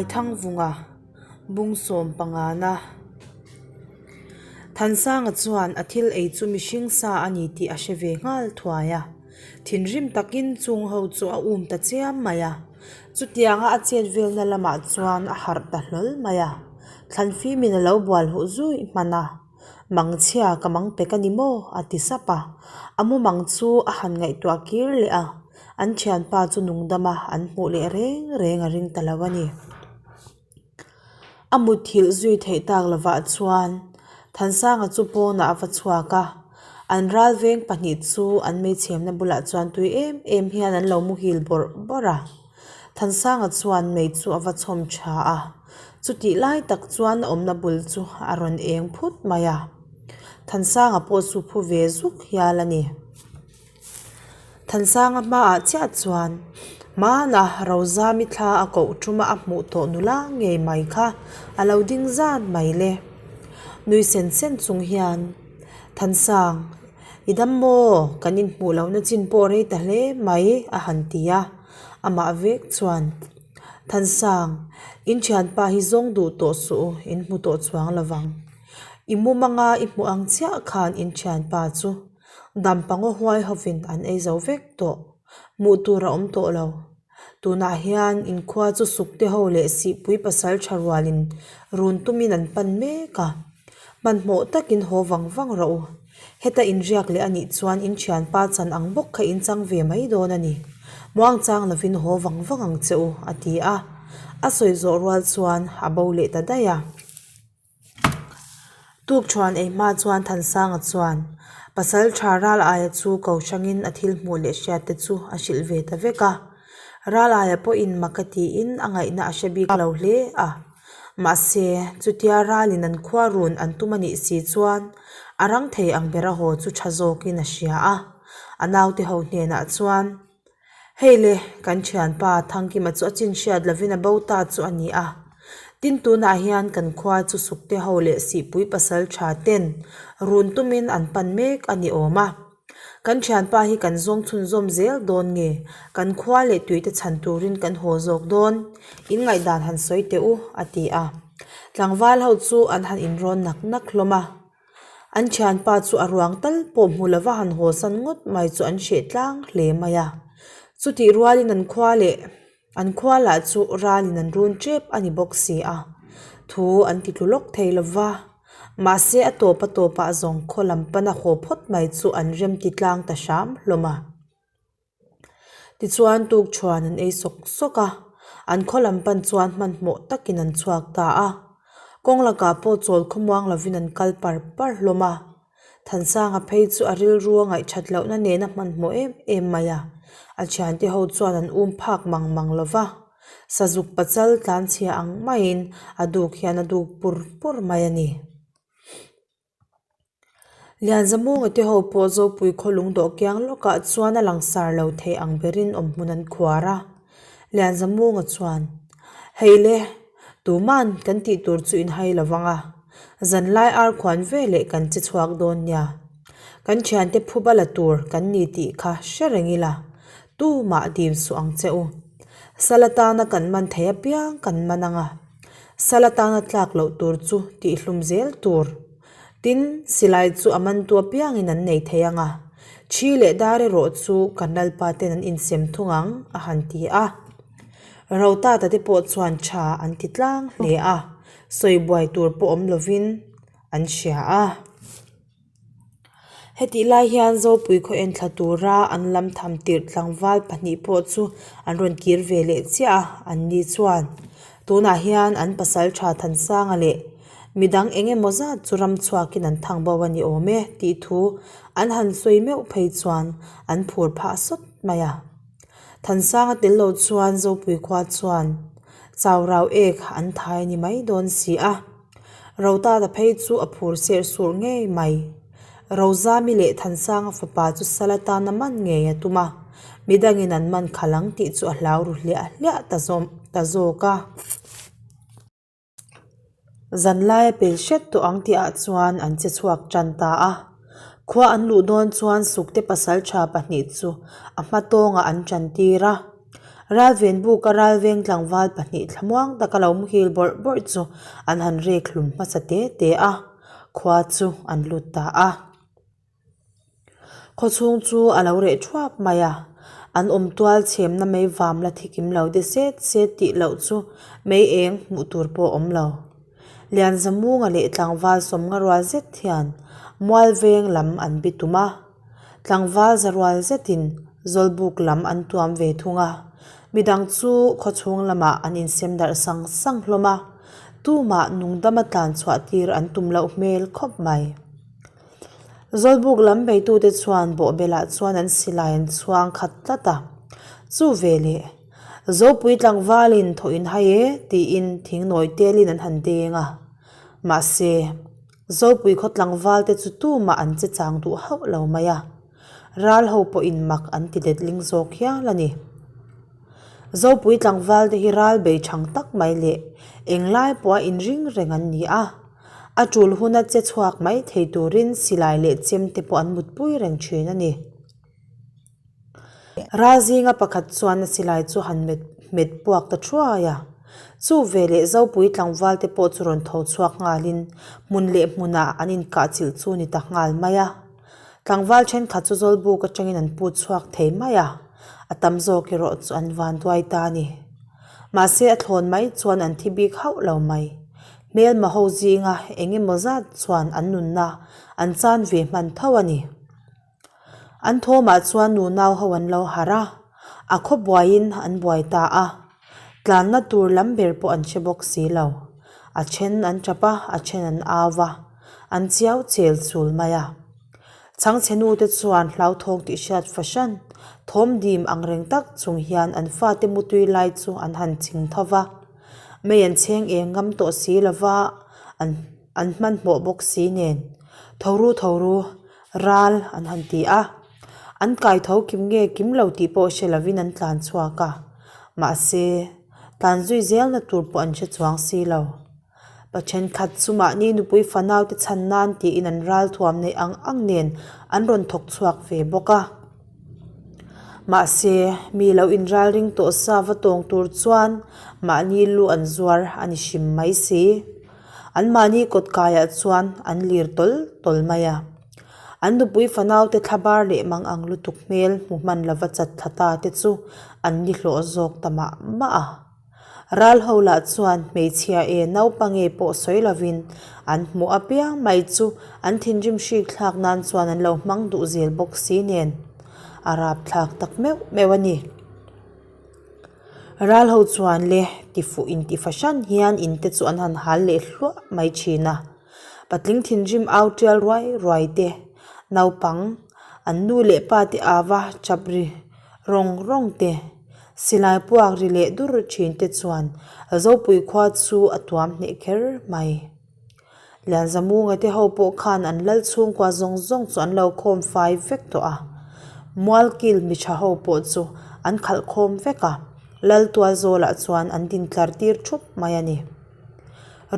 Aithangvunga bungsawm pangana Thansanga chuan a thil ei chu mihring sa a ni tih a hre ve nghal thuai a, thinrim takin chung ho chu a um ta chiam mai a. Chutianga a chet velna lamah chuan a harh ta hlawl mai a, thlanfimin a lo bual huh zui hman a. Mangchhia ka mang pek a ni maw? a ti sap a. A mumang chu a han ngaihtuah kir leh a, an thianpa chu nungdama an hmuh leh reng reng a ring ta lo a ni. A mutthilh zui theih tak lovah chuan Thansanga chu pawnah a va chhuak a, an ralveng pahnih chu an meichhemna bulah chuan tui em em hian an lo muhil bawrh bawrh a. Thansanga chuan mei chu a va chhawm tha a, chutih lai tak chuan a awmna bul chu a rawn eng phut mai a, Thansanga pawh chu phu ve zuk hial a ni. Thansanga hmaah chiah chuan hmana Rozami thla a koh tuma a hmuh tawh nula ngei mai kha a lo ding zan mai le. Nui sen sen chung hian Thansang, I dam maw? Kan inhmuh lohna chin pawh rei ta hle mai a han ti a. Amah vek chuan, Thansang, in thianpa hi zawng duh tawh suh u, in hmu tawh chuang lo vang. I mum anga i hmuh ang chiah khan in thianpa chu dampangaw huai hovin an ei zo vek tawh. Hmuh tur a awm tawh lo. Tunah hian inkhua chu sukte ho leh sihpui pasal tha rualin run tumin an pan mek a. Hmanhmawh takin haw vang vang rawh u. Heta inriak leh a nih chuan in thianpa chan ang bawk kha in chang ve mai dawn a ni. Muangchang lovin haw vang vang ang che u, a ti a. A sawi zawh rual chuan a bo leh ta daih a. Tuk thuan ei hma chuan Thansanga chuan pasal tha ral aia chu ko hrangin a thil hmuh leh hriat te chu a hrilh ve ta vek a. Ral aia pawhin mak a tiin a ngaihna a hre bik lo hle a. Mahse, chutia ralin an khua run an tum a nih si chuan a rang thei ang bera haw chu tha zawkin a hria a. A naute ho hnenah chuan. Hei le, kan thianpa Thangkima chu a chin hriat lovin a bo ta chu a ni a. Tin tunah hian kan khua chu Sukte ho leh Sihpui pasal tha ten run tumin an pan mek a ni awm a. Kan thianpa hi kan zawng chhunzawm zel dawn nge, kan khua leh tuite chhan turin kan haw zawk dawn? In ngaihdan han sawi teh u, a ti a. Tlangval ho chu an han inrawn nak nak hlawm a. An thianpa chu a ruang tal pawh hmu lova han haw san ngawt mai chu an hreh tlang hle mai a. Chutih rualin an khua leh an khua lah chu ralin an run tep a ni bawk si a, thu an ti tlu lawk thei lova. Mahse a tawp a tawpah zawng khaw lam pana haw phawt mai chu an rem ti tlang ta hram hlawm a. Tichuan tukṭhuan an ei sawk sawk a, an khaw lam pan chuan hmanhmawh takin an chhuak ta a. Kawng lakah pawh chawl khawmuang lovin an kal par par hlawm a. Thansanga phei chu a rilru a ngaihṭhat lohna nen a hmanhmawh em em mai a, a thiante ho chuan an um phak mang mang lo va. Sazuk pachal tlanchhia ang maiin a duk hian a duk pur pur mai a ni. Lianzamunga te ho pawh Zopui khaw lung dawh kiang lawkah chuan a langsar lo thei ang berin awm hmun an khuar a. Lianzamunga chuan, Hei le, tuman kan tih tur chu in hai lo vang a, zanlai ar khuan veleh kan che chhuak dawn nia. Kan thiante phuba la tur kan ni tih kha hre reng ila, tumah dim suh ang che u. Sal atana kan man thei apiang kan man ang a. Sal atana tlak loh tur chu tihhlum zel tur. Tin, silai chu a mantu apiangin an nei thei ang a, thi leh dar erawh chu kan lalpa ten an insem thung ang, a han ti a. Rotata te pawh chuan tha an ti tlang hle a, sawi buai tur pawh awm lovin an hria a. Hetih lai hian Zopui khaw enthla tura an lam tham tirh tlangval pahnih pawh chu an rawn kir ve leh chiah a, an ni chuan tunah hian an pasal tha Thansanga leh midang eng emaw zat chu ram chhuakin an thang bo a ni awm e tih thu an han sawi meuh phei chuan an phur phah sawt mai a. Thansanga tel lo chuan Zopui khua chuan Chaurau ek an thai ni mai dawn si a. Rotata phei chu a phur serh surh ngei mai. Rozami leh Thansanga fapa chu sal atana man ngei a tum a, midangin an man khalh ang tih chu a hlau ru hliah hliah ta zawm ta zawk a. Zanlai a pel hret tawh ang tihah chuan an che chhuak tan ta a. Khua an luh dawn chuan Sukte pasal tha pahnih chu a hma tawngah an tan tir a. Ralvenbuka ralveng tlangval pahnih thlamuang taka lo muhil bawrh bawrh chu an han rek hlum hmasa te te a, khua chu an lut ta a. Khawchhung chu a lo reh thuap mai a, an awm tual chhemna mei vam la thi kim lo de set set tih loh chu mei eng hmuh tur pawh a awm lo. Lianzamunga leh tlangval sawmnga rual zet hian Mualveng lam an bi tum a, tlangval za rual zetin Zawlbuk lam an tuam ve thung a, midang chu khawchhung lamah an insem darh sang sang hlawm a, tumah nungdama tlan chhuah tir an tum loh hmel khawp mai. Zawlbuk lam beitute chuan bawhbelah chuan an silai an chhuang khat tlat a, chu veleh Zopui tlangvalin thaw in hai e tiin thingnawi telin an han deng a, mahse Zopui khaw tlangvalte chu tumah an che chang duh hauh lo mai a, ral ho pawhin mak an ti letling zawk hial a ni. Zopui tlangvalte hi ral bei thang tak mai leh englai pawha inring reng an ni a. A tul huna che chhuak mai thei turin silai leh chem te pawh an mutpui reng thin a ni. Ral zinga pakhat chuan a silai chu han met hmet puak ta thuai a. Chu veleh Zopui tlangval te pawh chu rawn tho chhuak nghalin hmun leh hmunah an inkah chilh chu ni ta nghal mai a. Tlangval thenkhat chu Zawlbuk atangin an put chhuak thei mai a, a tam zawk erawh chu an vanduai ta a ni. Mahse a thlawn mai chuan an thi bik hauh lo mai. Hmelma ho zinga eng emaw zat chuan an nunna an chan ve hman tho a ni. An thawmah chuan nunau ho an lo harh a, a khaw buaiin an buai ta a. Tlanna tur lam ber pawh an hre bawk si lo. A then an tap a, a then an au va, an chiau chel chul mai a. Chhangchhe nute chuan hlauthawng tih hriat fahran, thawm dim ang reng tak chung hian an fate mutui lai chu an han ching tho va. Mei an chheng eng ngam tawh si lova an an hmanhmawh bawk si nen tho ru tho ru ral an han ti a, an kai tho kim nge kim lo tih pawh hre lovin an tlan chhuak a, mahse tlan zui zelna tur pawh an hre chuang si lo. Pa thenkhat chu mahni nupui fanau te chhan nan tiin an ral thuam neih ang ang nen an rawn thawk chhuak ve bawk a. Mahse, mi lo inralring tawh sa va tawng tur chuan mahni lu an zuar a ni hrim mai si. An mahni kawt kaiah chuan an lir tawl tawl mai a. An nupui fanau te thlabar leh mang ang lutuk hmel hmu hman lova chat thla ta te chu an ni hlawh zawk ta mah mah a. Ral ho lah chuan hmeichhia e naupang nge pawh sawi lovin an hmuh apiang mai chu an thinrim hrik thlak nan chuan an lo hmang duh zel bawk si nen a rap thlak tak meuh meuh a ni. Ral ho chuan le tifuh inti fahran hian in te chu an han hal leh hluah mai thin a, patling thinrim au tial ruai ruai te, naupang an nu leh pa te ava chap ri rawng rawng te, Silai puak ri leh dur thin te chuan Zopui khua chu a tuam hneh kher mai. Lianzamunga te ho pawh khan an lal chhungkua zawng zawng chu an lo khawm fai vek tawh a. Mualkil mi tha ho pawh chu an khalh khawm vek a, lal tual zawlah chuan an din tlar tir thup mai a ni.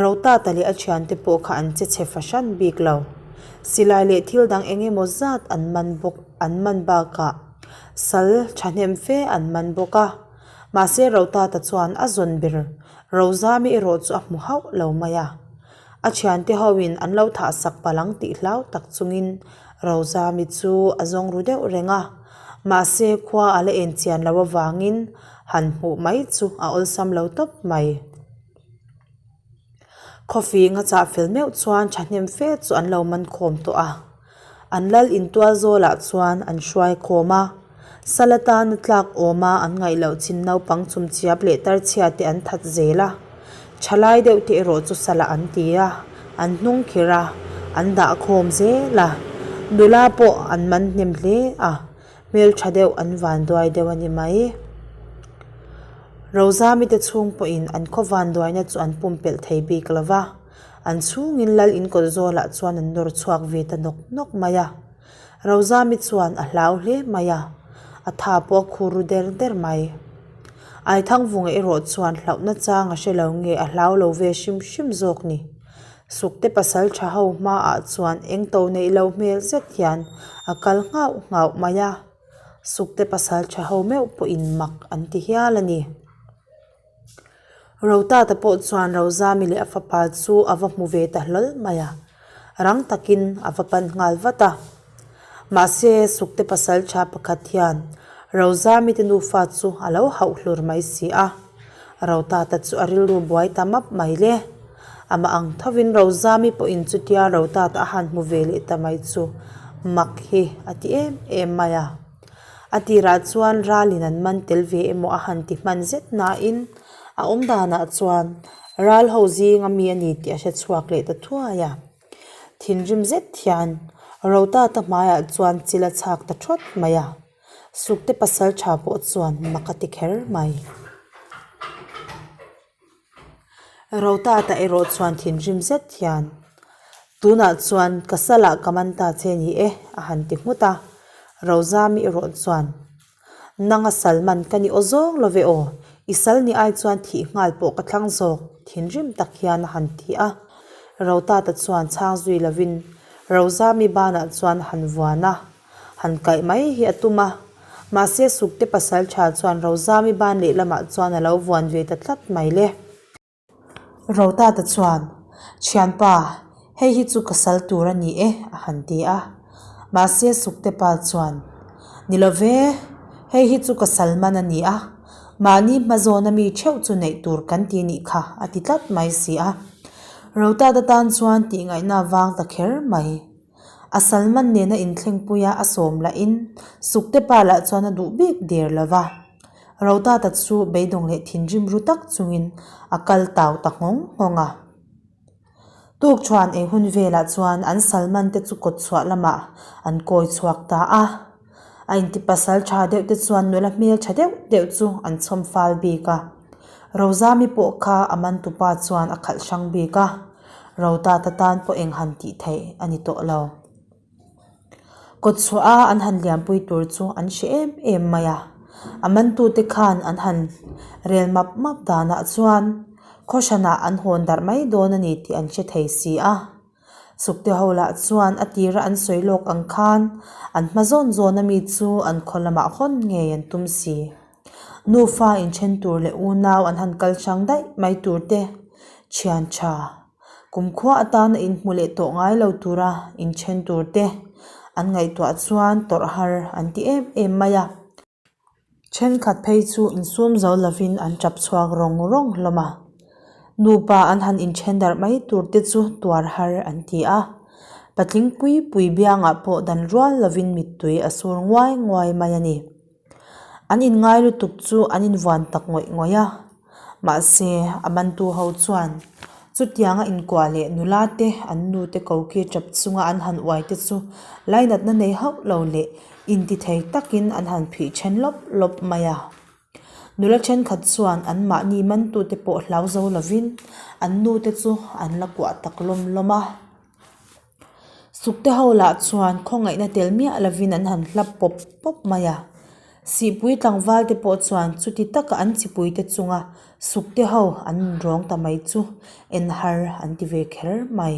Rotata leh a thiante pawh kha an che chhe fahran bik lo. Silai leh thil dang eng emaw zat an man bawk an man bakah sal thahnem fe an man bawk a. Mahse Rotata chuan a zawn ber Rozami erawh chu a hmu hauh lo mai a. A thiante hoin an lo thah sak palh ang tih hlau tak chungin Rozami chu a zawng ru deuh reng a. Mahse khua a la en chian loh avangin han hmuh mai chu a awlsam lo tawp mai. Khawfing a chah fel meuh chuan thahnem fe chu an lo man khawm tawh a, an lal intual zawlah chuan an hruai khawm a, sal atana tlak awma an ngaih loh chin naupang chumchiap leh tarchhia te an that zel a, thalai deuh te erawh chu salah an ti a, an hnung khirh a, an dah khawm zel a, nula pawh an man hnem hle a. Hmeltha deuh an vanduai deuh a ni mai. Rozami te chhung pawhin an khaw vanduaina chu an pumpelh thei bik lo va, an chhungin lal inkawt zawlah chuan an nawr chhuak ve ta nawk nawk mai a. Rozami chuan a hlau hle mai a, a tha pawh a khur ru der der mai. Aithangvunga erawh chuan hlauhna chang a hre lo nge a hlau lo ve hrim hrim zawk ni. Sukte pasal tha ho hmaah chuan eng to neih loh hmel zet hian a kal nghauh nghauh mai a. Sukte pasalṭha ho meuh pawhin mak an ti hial a ni. Rotata pawh chuan Rozami leh a fapa chu a va hmu ve ta hlawl mai a, rang takin a va pan nghal vat a. Mahse, Sukte pasalṭha pakhat hian Rozami te nufa chu a lo hauh hlur mai si a. Rotata chu a rilru buai ta map mai le. Amah ang thovin Rozami pawhin chutia Rotata a han hmu ve leh ta mai chu mak hi a ti em em mai a. A tirah chuan ralin an man tel ve emaw a han ti hman zet nain a awm danah chuan ral ho zinga mi a ni tih a hre chhuak leh ta thuai a. Thinrim zet hian Rotata hmaiah chuan chil a chhak ta thawt mai a, Sukte pasal tha pawh chuan mak a ti kher mai. Rotata erawh chuan thinrim zet hian, Tunah chuan ka salah ka man ta che ni e, a han ti nghut a. Rozami erawh chuan, Nanga sal man ka ni aw zawng lo ve aw, i sal ni ai chuan thih nghal pawh ka thlang zawk, thinrim tak hian a han ti a. Rotata chuan chhang zui lovin Rozami banah chuan a han vuan a. Han kaih mai hi a tum a, mahse Sukte pasal tha chuan Rozami ban lehlamah chuan a lo vuan ve ta tlat mai le. Rotata chuan, Thianpa, hei hi chu ka sal tur a ni e, a han ti a. Mahse Sukte pa chuan, Ni lo ve, hei hi chu ka sal man a ni a, mahni hmazawna mi theuh chu neih tur kan ti nih kha, a ti tlat mai si a. Rotata tan chuan tihngaihna a vang ta kher mai. A Salman nena inthlengpuia a sawm lahin Sukte pa lah chuan a duh bik der lo va. Rotata chu beidawng leh thinrim ru tak chungin a kal tau ta nghawng nghawng a. Tukṭhuan ei hun velah chuan an Salman te chu kawtchhuah lamah an kawi chhuak ta a. A inti pasal tha deuh te chuan nula hmel tha deuh deuh chu an chhawm fal bik a. Rozami pawh kha a mantupa chuan a khalh hrang bik a. Rotata tan pawh eng han tih theih a ni tawh lo. Kawtchhuah a an han liampui tur chu an hre em em mai a. A mantute khan an han rel map map danah chuan khaw hranah an hawn darh mai dawn a ni tih an hre thei si a. Sukte ho lah chuan a tira an sawi lawk ang khan an hma zawn zawn ami chu an khaw lamah hawn ngei an tum si. Nufa inthen tur leh unau an han kal hrang daih mai tur te thian tha. Kumkhua atana inhmu leh tawh ngai lo tura inthen tur te an ngaihtuah chuan tawrh har an ti em em mai a. Thenkhat phei chu insum zo lovin an tap chhuak rawng rawng hlawm a. Nupa an han inthen darh mai tur te chu tuar har an ti a. Patling pui pui biangah pawh dan rual lovin mittui a sur nguai nguai mai a ni. An inngai lutuk chu an invuan tak ngawih ngawih a, mahse a mantu ho chuan chutianga inkuah leh nula te an nu te koki tap chunga an han uai te chu lainatna nei hauh lo leh intithei takin an han phih then lawp lawp mai a. Nula thenkhat chuan an mahni mantute pawh hlau zo lovin an nu te chu an la kuah tak lawm lawm a. Sukte ho lah chuan khawngaihna tel miah lovin an han hlap pawp pawp mai a. Sihpui tlangval te pawh chuan chuti taka an chipui te chunga sukte ho an rawng ta mai chu en har an ti ve kher mai.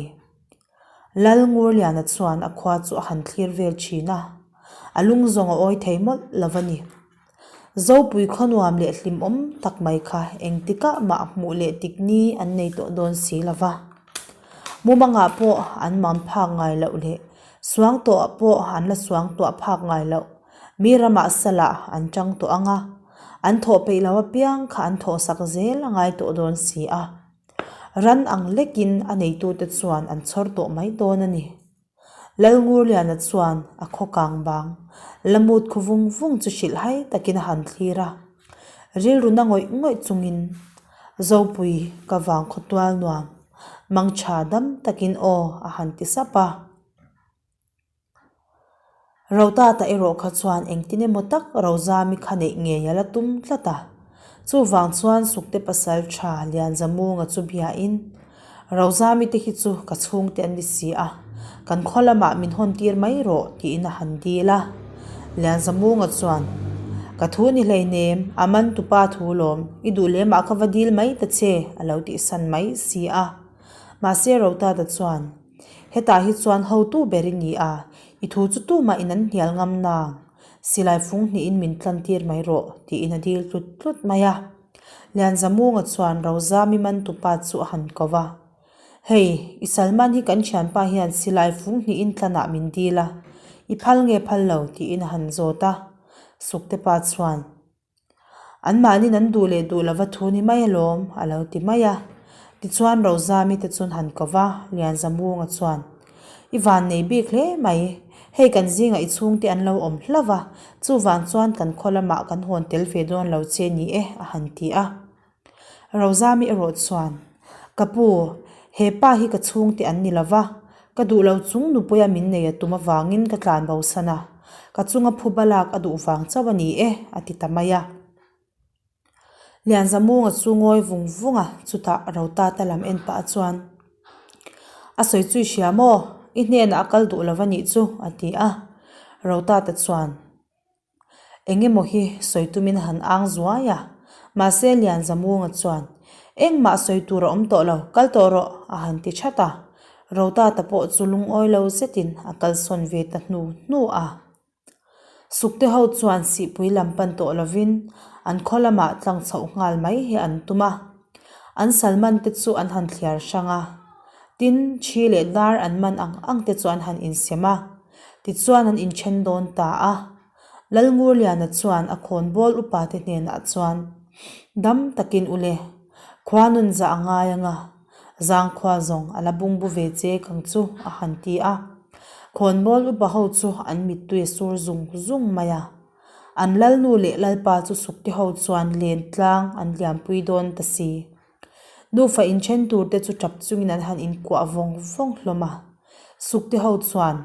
Lal Ngurliana chuan a khua chu a han thlir vel thin a, a lung zawng a awi thei mawlh lo a ni. Zopui khaw nuam leh hlimawm tak mai kha engtikah mah hmuh leh tik ni an nei tawh dawn si lo va. Mumangah pawh an mam phak ngai loh leh suang tawh pawh an la suang tuah phak ngai loh. Mi ramah salah an chang tawh ang a, an thawh peih lo apiang kha an thawhsak zel a ngai tawh dawn si a. Ran ang lekin a neitute chuan an chhawr tawh mai dawn a ni. Lalngurliana chuan a khaw kang bang, la mut khu vung vung chu hrilh hai takin a han thlir a. Rilru na ngawih ngawih chungin, Zopui ka vang khaw tual nuam, mangtha dam takin aw a han ti sap a. Rotata erawh kha chuan engtin emaw tak Rozami kha neih ngei a la tum tlat a. Chuvang chuan Sukte pasal tha Lianzamunga chu biain, Rozami te hi chu ka chhungte an ni si a, kan khaw lamah min hawn tir mai rawh tiin a han dil a. Lianzamunga chuan, Ka thu ni hleinem, a man tupa thu lawm, i duh lemah ka va dil mai ta che a lo tihsan mai si a. Mahse Rotata chuan, Hetah hi chuan hotu ber i ni a, i thu chu tumah in an hnial ngam nang. Silai fung hnihin min tlan tir mai rawh, tiin a dil tlut tlut mai a. Lianzamunga chuan Rozami mantupa chu a han ko va. Hei, i Salman hi kan thianpa hian silai fung hnihin tlanah min dil a, i phal nge phal lo? tiin a han zawt a. Suktepa chuan, Anmahniin an duh leh duh lova thu ni mai alawm, a lo ti mai a. Tichuan Rozami te chuan han ko va, Lianzamunga chuan, I van nei bik hle mai, hei kan zingah i chhungte an lo awm hlauh va, chuvang chuan kan khaw lamah kan hawn tel ve dawn lo che ni e, a han ti a. Rozami erawh chuan, Ka pu, he pa hi ka chhungte an ni lo va, ka duh lo chung nupuia min nei a tum avangin ka tlan bo san a, ka chunga phuba lak a duh vang chauh a ni e, a ti ta mai a. Lianzamunga chu ngawi vung vung a, chutah Rotata lam en pah chuan, A sawi chu i hria maw? I hnenah a kal duh lo va nih chu, a ti a. Rotata chuan, Eng emaw hi sawi tumin a han ang zuai a, mahse Lianzamunga chuan, Engmah sawi tur a awm tawh lo, kal tawh rawh, a han ti that a. Rotata pawh chu lungawi lo zetin a kalsawn ve ta hnu hnu a. Sukte ho chuan sihpui lam pan tawh lovin an khaw lamah tlang chhoh nghal mai hi an tum a. An salman te chu an han thliar hrang a, tin thi leh dar an man ang ang te chu an han insem a, tichuan an inthen dawn ta a. Lalngurliana chuan a khawnbawl upa te hnenah chuan, Dam takin ule, khua nun zah a ngai anga, Zangkhua zawng a la bungbu ve che kang chu a han ti a. Khawnbawl upa ho chu an mittui a sur zung zung mai a. An lalnu leh lalpa chu sukte ho chuan len tlang an liampui dawn ta si. Nufa inthen tur te chu tap chungin an han inkuah vawng vawng hlawm a. Sukte ho chuan.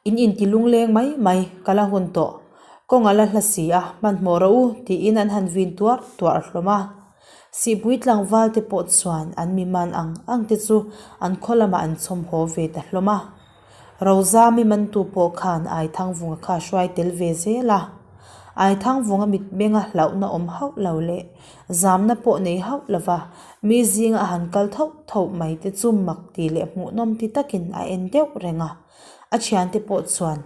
In inti lungleng mai mai, ka la hun tawh. Kawng a la hla si a, hmanhmawh rawh u, tiin an han vin tuar tuar hlawm a. Sihpui tlangval te pawh chuan an mi man ang ang te chu an khaw lamah an chhawm haw ve ta hlawm a. Rozami mantu pawh khan Aithangvunga kha a hruai tel ve zel a. Aithangvunga mitmenga hlauhna awm hauh lo leh zamna pawh nei hauh lova mi zinga a han kal thauh thauh mai te chu mak ti leh hmuhnawm ti takin a en deuh reng a. A thiante pawh chuan,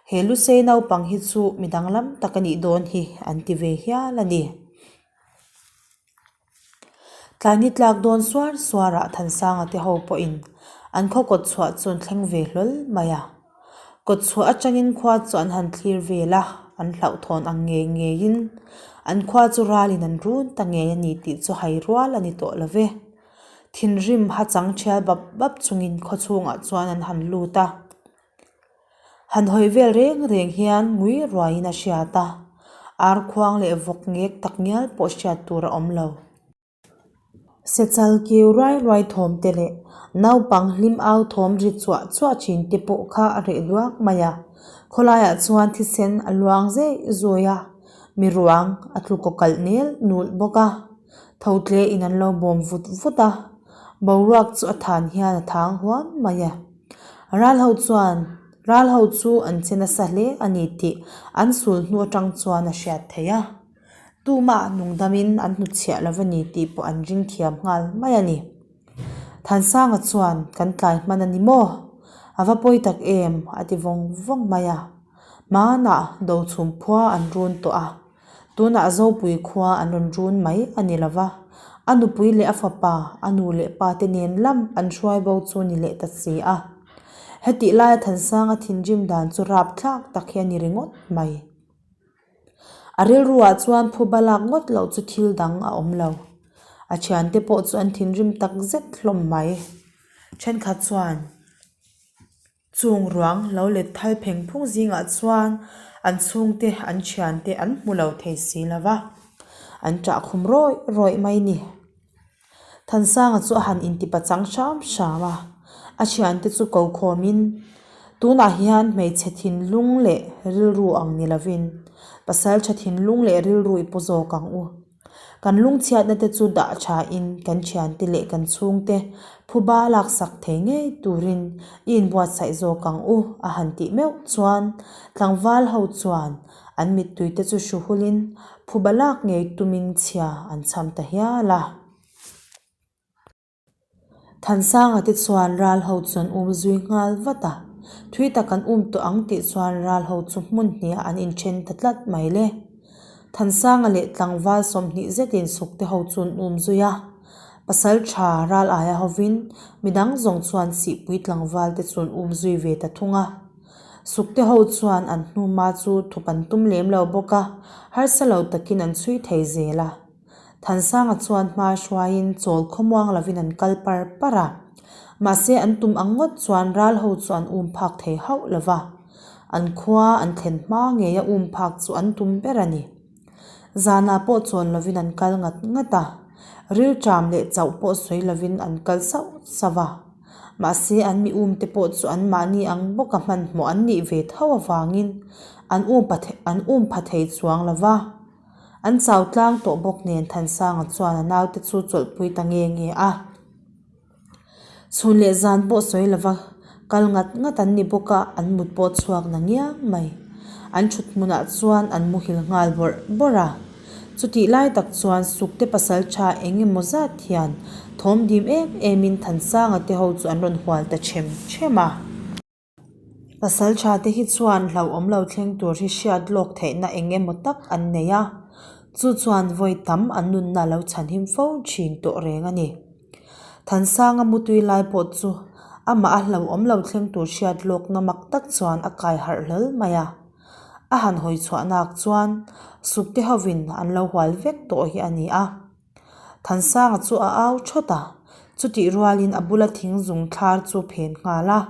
He Lusei naupang hi chu mi danglam tak a nih dawn hi an ti ve hial a ni. Tlai ni tlak dawn suar suarah Thansanga te ho pawhin an khaw kawt chhuah chu an thleng ve hlawl mai a. Kawt chhuah atangin khua chu an han thlir vel a, an hlauhthawn ang ngei ngeiin an khua chu ralin an run ta ngei a ni tih chu hai rual a ni tawh lo ve. Thinrim ha chang thial bap bap chungin khaw chhungah chuan an han lut a. Han hawi vel reng reng hian ngui ruaiin a hriat a, ar khuang leh vawk ngek tak ngial pawh hriat tur a awm lo. Sechal kiu ruai ruai thawm te leh naupang hlim au thawm ri chuah chuah thin te pawh kha a reh duak mai a, khawlaiah chuan thisen a luang zeh zui a, mi ruang a tlu kaw kalh nel nulh bawk a, tho tle in an lo bawm vut vut a, boruak chu a than hian a thang huam mai a. Ral ho chuan ral ho chu an che nasa hle a ni tih an sul hnu atang chuan a hriat theih a. Tumah nungdamin an hnutchhiah lo a ni tih pawh an ring thiam nghal mai a ni. Thansanga chuan kan tlai hman a ni maw? A va pawi tak em? a ti vawng vawng mai a. Hmanah Dochhum khua an run tawh a. Tunah Zopui khua an rawn run mai a ni lo va, a nupui leh a fapa, a nu leh pa te nen lam an hruai bo chu ni leh ta si a. Hetih laia Thansanga thinrim dan chu rapthlak tak hi a ni ringawt mai. A rilruah chuan phuba lak ngawt loh chu thil dang a awm lo. A thiante pawh chu an thinrim tak zet hlawm mai. Thenkhat chuan. Chung ruang lo let thal pheng phung zingah chuan an chhungte an thiante an hmu lo thei si lo va, an ṭah khum rawih rawih mai ni. Thansanga chu a han intipa chang hram hram a, a thiante chu ko khawmin, Tunah hian hmeichhe thinlung leh rilru ang ni lovin pasalṭha thinlung leh rilru i pu zawk ang u. Kan lungchhiatna te chu dah thain kan thiante leh kan chhungte phuba laksak thei ngei turin i inbuatsaih zawk ang u a han tih meuh chuan tlangval ho chuan an mittui te chu hru hulin phuba lak ngei tumin chhia an chham ta hial a. Thansanga te chuan ral ho chu an um zui nghal vat a. Thui tak an um tawh ang tih chuan ral ho chu hmun hniah an inthen ta tlat mai le. Thansanga leh tlangval 20 zetin Sukte ho chu an um zui a. Pasal tha ral aia hovin midang zawng chuan Sihpui tlangval te chu an um zui ve ta thung a. Sukte ho chuan an hnuma chu thup an tum lem lo bawk a, harsa lo takin an chhui thei zel a. Thansanga chuan hma hruaiin chawl khawmuang lovin an kal par par a. Mahse an tum ang ngawt chuan ral ho chu an um phak thei hauh lo va. An khua an thlen hma ngeia um phak chu an tum ber a ni. Zanah pawh chawn lovin an kal ngat ngat a, rilṭam leh chauh pawh sawi lovin an kal sauh sauh a. Mahse an mi um te pawh chu anmahni ang bawka hmanhmawh an nih ve tho avangin an um an um pha thei chuang lo va. An chau tlang tawh bawk nen Thansanga chuan a naute chu chawlhpui ta nge nge a. Chhun leh zan pawh sawi lova kal ngat ngat an ni bawk a, an mut pawh chhuak na ngiang mai. An thut hmunah chuan an muhil nghal bawrh bawrh a. Chutih lai tak chuan Sukte pasal tha eng emaw zat hian thawm dim em emin Thansanga te ho chu an rawn hual ta them them a. Pasal tha te hi chuan hlauhawm lo thleng tur hi hriat lawk theihna eng emaw tak an nei a, chu chuan vawi tam an nunna lo chhanhim fo thin tawh reng a ni. Thansanga mutui lai pawh chu amah a hlauhawm lo thleng tur hriat lawkna mak tak chuan a kai harh hlawl mai a, a han hawi chhuah nak chuan sukte hovin an lo hual vek tawh hi a ni a. Thansanga chu a au thawt a, chutih rualin a bula thing zung thlar chu phen nghal a.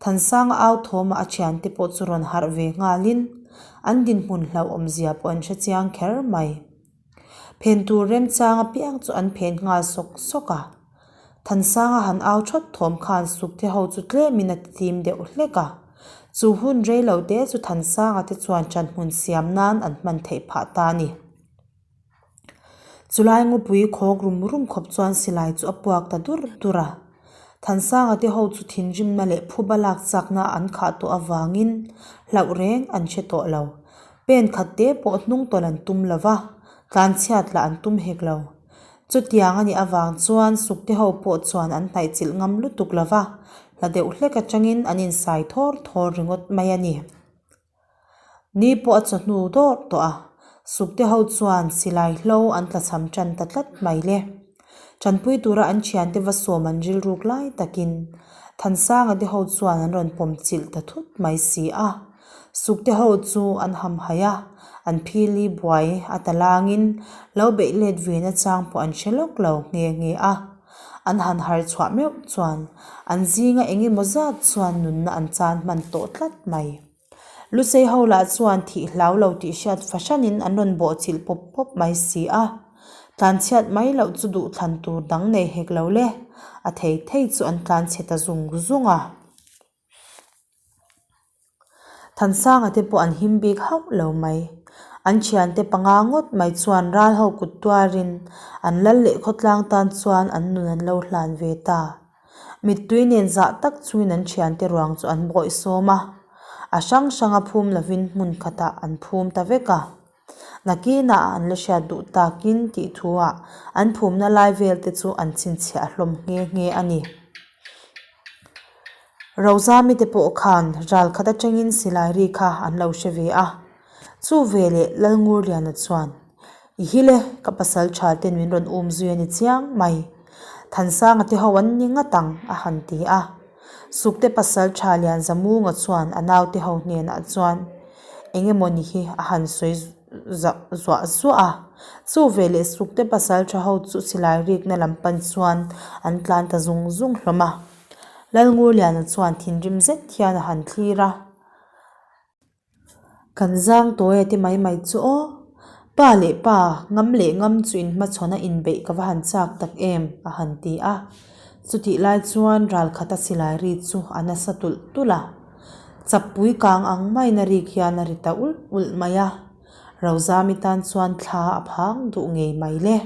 Thansanga au thawmah a thiante pawh chu rawn harh ve nghalin an dinhmun hlauhawmzia pawh an hre chiang kher mai. Phen tur remchang apiang chu an phen nghal sawk sawk a. Thansanga han au thawt thawm khan Sukte ho chu tlemin a tim deuh hlek a. Chu hun reilo te chu Thansanga te chuan ṭanhmun siam nan an hman theih phah ta a ni. Chulai ngawpui khawk rum rum khawp chuan silai chu a puak ta dur dur a. Thansanga te ho chu thinrimna leh phuba lak chakna an khah tawh avangin hlauh reng an hre tawh lo. Pen khat te pawh hnung tawlh an tum lo va, tlanchhiat lah an tum hek lo. Chutiang a nih avang chuan Sukte ho pawh chuan an hnaihchilh ngam lutuk lo va, hla deuh hlek atangin an insai thawr thawr ringawt mai a ni. Ni pawh a chawhnu dawr tawh a, Sukte ho chuan silai hlo an tlachham tan ta tlat mai le. Tanpui tura an thiante va sawm an rilruk lai takin Thansanga te ho chuan an rawn pawm chilh ta thut mai si a. Sukte ho chu an hamhaih a, an phili buai a ta langin lo beih let ve nachang pawh an hre lawk lo nghe nghe a. An han har chhuah meuh chuan an zinga eng emaw zat chuan nunna an chan hman tawh tlat mai. Lusei ho lah chuan thih hlau lo tih hriat fahranin an rawn bawhchilh pawp pawp mai si a. Tlanchhiat mai loh chu duhthlan tur dang nei hek lo le, a thei thei chu an tlanchhe ta zung zung a. Thansanga te pawh an him bik hauh lo mai. An thiante panga ngawt mai chuan ral ho kut tuarin an lal leh khawtlang tan chuan an nun an lo hlan ve ta. Mittui nen zah tak chungin an thiante ruang chu an bawih sawm a, a hrang hranga phum lovin hmun khatah an phum ta vek a. Nakinah an la hriat duh takin tih thuah an phumna lai vel te chu an chhinchhiah hlawm nghe nghe a ni. Rozami te pawh khan ral khat atangin silai ri kha an lo hre ve a. Chu veleh Lalngurliana chuan, I hi le, ka pasal tha ten min rawn um zui a ni chiang mai. Thansanga te ho an ni ngat ang, a han ti a. Sukte pasal tha Lianzamunga chuan a naute ho hnenah chuan, Eng emaw ni hi a han sawi zuah zuah a. Chu veleh Sukte pasal tha ho chu silai rikna lam pan chuan an tlan ta zung zung hlawm a. Lalngurliana chuan thinrim zet hian a han thlir a. Kan zang tawi a ti mai mai chu aw. Pa leh pa, ngam leh ngam chu inhmachhawn a inbeih ka va han chak tak em a han ti a. Chutih lai chuan ral khata silai ri chu a nasa tulh tulh a. Chappui kang ang maiin a rik hian a ri ta ulh ulh mai a. Rozami tan chuan thla a phang duh ngei mai le.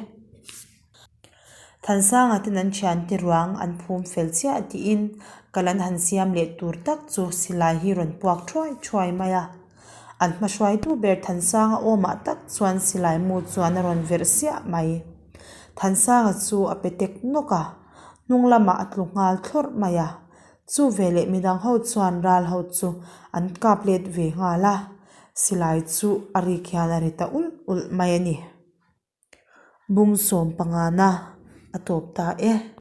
Thansanga ten an thiante ruang an phum fel chiah tiin kal an han siam leh tur tak chu silai hi rawn puak thuai thuai mai a. An hmahruaitu ber Thansanga awmah tak chuan silai mu chuan a rawn verh siah mai. Thansanga chu a pe tek nawk a, hnung lamah a tlu nghal thlawrh mai a. Chu veleh midang ho chuan ral ho chu an kap let ve nghal a, silai chu a rik hian a ri ta ulh ulh mai a ni. Bung sawm pangana a tawp ta e.